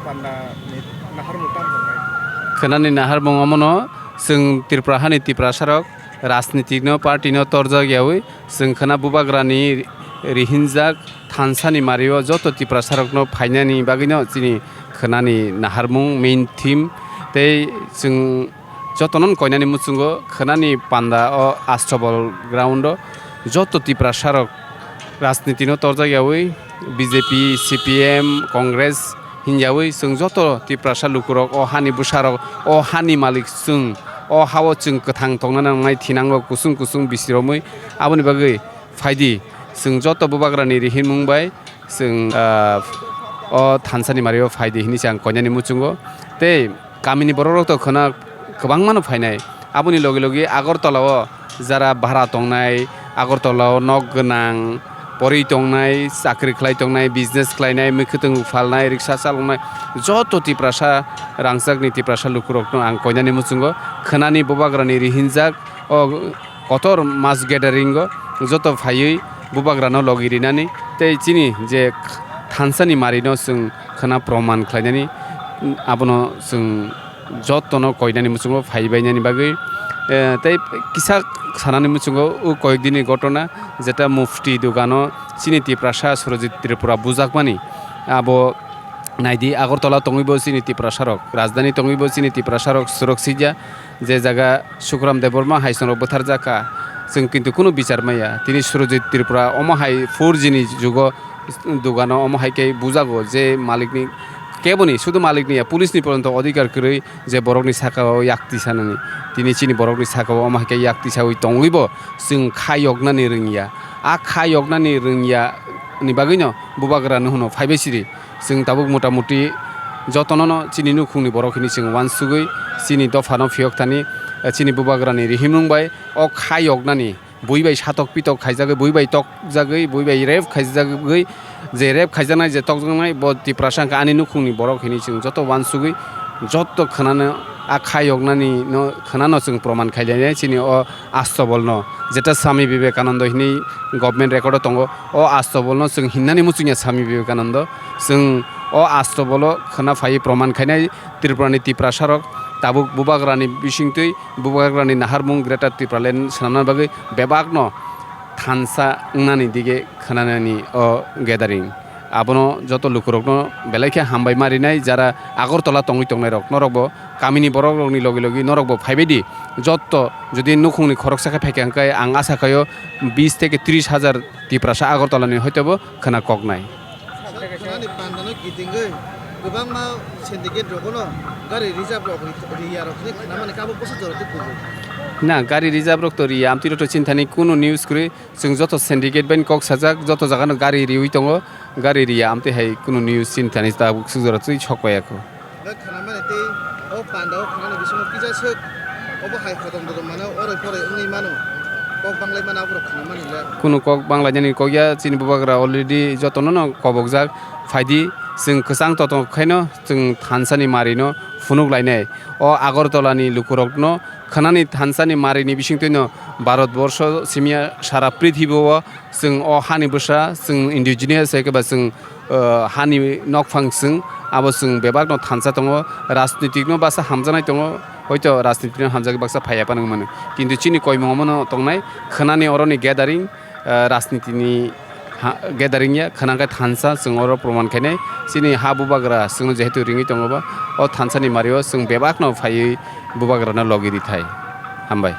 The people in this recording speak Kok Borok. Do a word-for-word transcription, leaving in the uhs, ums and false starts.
Panda ni naharmung tamo tongnai? Khwnani naharmung omono, chwng Tripura hani Tiprasarok rajnitikno, party-no torjak yaui chwng khwna bubagrani rihinjak thansani mario joto Tiprasarokno phainani bagwino chini khwnani naharmung main theme. Tei chwng jotono koinani muchungo khwnani panda o Astobol ground-o joto Tiprasarok rajnitino torjak yaui B J P, C P M, Congress hinyaui chwng joto Tiprasa lukurok, o hani bwsarok, o hani malik chwng, o hao chwng kwthang tongna nangnai thinango kusung kusung bisiromwi. Aboni bagwi phaidi, chwng joto bubagrani rihinmung bai chwng, ah, o thansani mario phaidi hinwi se ang koinani muchungo. Tei kamini borokrok to khwna kwbangmano phainai. Aboni logi logi Agartala-o jara bhara tongnai, Agartala-o nok gwnang, porwi tongnai, chakri khlai tongnai, business khlainai, mwkhwtwng phalnai, riksa chaloknai, joto Tiprasa rangchakni Tiprasa lukurokno ang koinani muchungo khwnani bubagrani rihinjak o kotor mass gathering-o joto phaiwi bubagrano logi rinani tei chini je thansani marino chwng khwna proman khlainani, abono chwng jotono koinani muchungo phaibainani bagwi, eh, tei kisa sanani muchungo o koyekdini gotona, jeta mufti dogano chini Tiprasa Surojit Tripura bujakmani, abo naidi, Agartala tongwibo chini Tiprasarok, rajdhani tongwibo chini Tiprasarok surok sijak, je jaga Sukram Debbarma hai chwng rok bwtharjak kha, chwng kintu kunu bichar maya. Tini Surojit Tripura omo hai four G ni jugo dogano omo hai khe bujago je malikni, keboni, sudu malikni ya, police ni poronto odhikar kwrwi je borokni saka o yak tisanani. Tini chini borokni saka o omo hai khe yak tisaui tongwibo chwng kha yoknani rwngya. A kha yoknani rwngya ni bagwino bubagra no hwno phaibai siri. Chwng tabuk mota moti jotono no chini nukhungni borok hini chwng uansugwi chini dophano phiyok thani, eh, chini bubagrani rihimung bai o kha yoknani bui bai satok pitok khaijagwi, bui bai tokjagwi, bui bai rape khaijagwi, je rape khaijaknai, je tokjaknai, bo Tiprasa wngkha ani nukhungni borok hini chwng joto uansugwi joto khwnano a kha yoknani no khwnano chwng proman khailai chini o Astobolno, jeta Swami Vivekananda hinwi government record o tongo, o Astobolno chwng hinnani muchungya Swami Vivekananda. Chwng o Astobolo khwna phaiwi proman khainai Tripurani Tiprasarok tabuk bubagrani bisingtwi, bubagrani naharmung Greater Tipraland swnamna bagwi bebakno thansa wngnani dige khwnanani o gathering. Abono joto lukurokno belai khe hambai ma rinai, jara Agartala tongwi tongnairok, norokbo kamini borokrokni logi logi norokbo phaibaidi. Jotto jodi nukhungni khoroksa khe phaikha hwnkhe ang asa khaio bis theke tris hajar Tiprasa Agartalani hoitobo khwna koknai. Khwnani pandano kitingwi kwbangma syndicate rogono gari reserve rok ri-, riyarok hinwi khwnamani khe abo bwswk jora tei kubui? Na, gari reserve rok to riya, amtwi rok to chini thani kunu news kwrwi. Chwng joto syndicate bai kok sajak, joto jagano gari riwi tongo, gari riya amtwi hai kunu news chini thani tabuk swk jora twi sok paiya kho. Hwnkhe khwnamani tei o panda o khwnani bisingo kisa swk obo hai hodom dodom mano, oroi poroi wngwi mano, kok banglai mano aborok khwnamani le. Kunu kok banglainani kok ya, chini bubagra already jotono no kobokjak, phaidi chwng kwchang totong khaino chwng thansani marino phunuk lainai. O Agartala ni lukurokno khwnani thansani marini bisingtwino Bharat borsho simiya sara prithibi o chwng o hani bwsa chwng indigenous hai khe ba chwng, uh, hani nokphang chwng abo chwng bebakno thansa tongo, rajnitikno baksa hamjaknai tongo, hoito rajnitikno hamjagwi baksa phaiya phano wng mano, kintu chini koimung omono tongnai khwnani oroni gathering, ah, rajnitini ha, gathering ya, khwnang khe thansa, chwng oro proman khainai. Chini ha bubagra chwngno jehetu ringwi tongo ba, o thansani mario chwng bebakno phaiwi bubagrano logi rithai. Hambai.